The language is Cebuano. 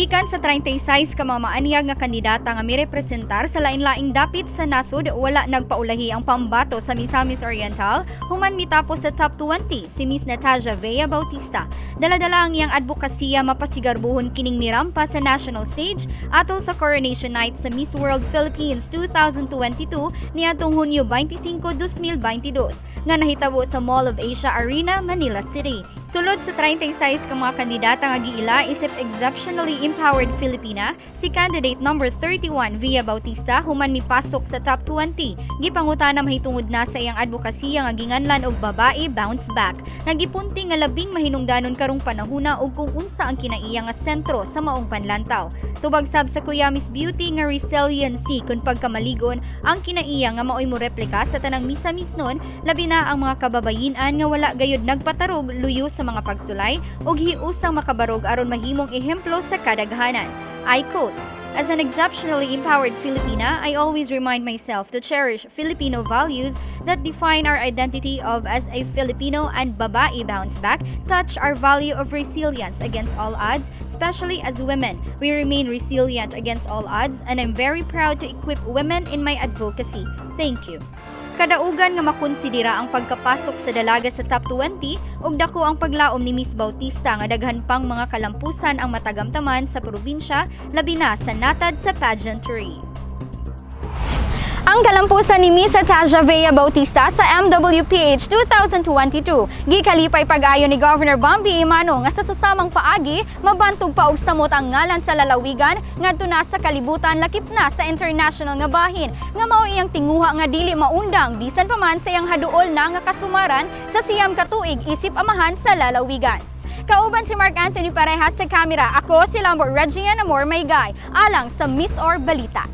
Gikan sa 36 ka mga maanyag nga kandidata nga mirepresentar sa lain-laing dapit sa nasod, wala nagpaulahi ang pambato sa Misamis Oriental human mitapos sa top 20 si Miss Natasha Vea Bautista. Dala-dala ang iyang advokasya mapasigarbuhon kining mirampa sa national stage atol sa Coronation Night sa Miss World Philippines 2022 niadtong Hunyo 25, 2022 nga nahitabo sa Mall of Asia Arena, Manila City. Sulod sa 36 ka mga kandidata nga giila isip exceptionally empowered Filipina, si candidate number 31 Via Bautista human mipasok sa top 20. Gipangutana mahitungod na sa iyang advokasya nga ginganlan og "Babae Bounce Back", nga gipunti nga labing mahinungdanon karong panahuna og kung unsa ang kinaiya nga sentro sa maong panlantaw. Tubag sab sa Kuyamis Beauty nga resiliency kun pagkamaligon ang kinaiya nga maoy mo replika sa tanang Misamisnon, labi na ang mga kababayinan nga wala gayud nagpatarog luyo sa mga pagsulay ug hiusang makabarog aron mahimong ehemplo sa kadaghanan. I quote, "As an exceptionally empowered Filipina, I always remind myself to cherish Filipino values that define our identity of as a Filipino, and Babae Bounce Back touch our value of resilience against all odds, especially as women. We remain resilient against all odds, and I'm very proud to equip women in my advocacy. Thank you." Kadaugan nga makonsidera ang pagkapasok sa dalaga sa top 20 ug dako ang paglaom ni Miss Bautista nga daghan pang mga kalampusan ang matagamtaman sa probinsya, labi na sa natad sa pageantry. Ang kalampusan ni Miss Atasha Vea Bautista sa MWPH 2022. Gikalipay pag-ayo ni Governor Bambi Emano nga sa susamang paagi mabantog pa og samot ang ngalan sa lalawigan ngadto na sa kalibutan, lakip na sa international nga bahin, nga mao iyang tinguha nga dili maundang bisan pa man sa iyang haduol na nga kasumaran sa 9 ka tuig isip amahan sa lalawigan. Kauban si Mark Anthony Parejas sa kamera. Ako si Lambo Regian Amor Maygay. Alang sa MisOr Balita.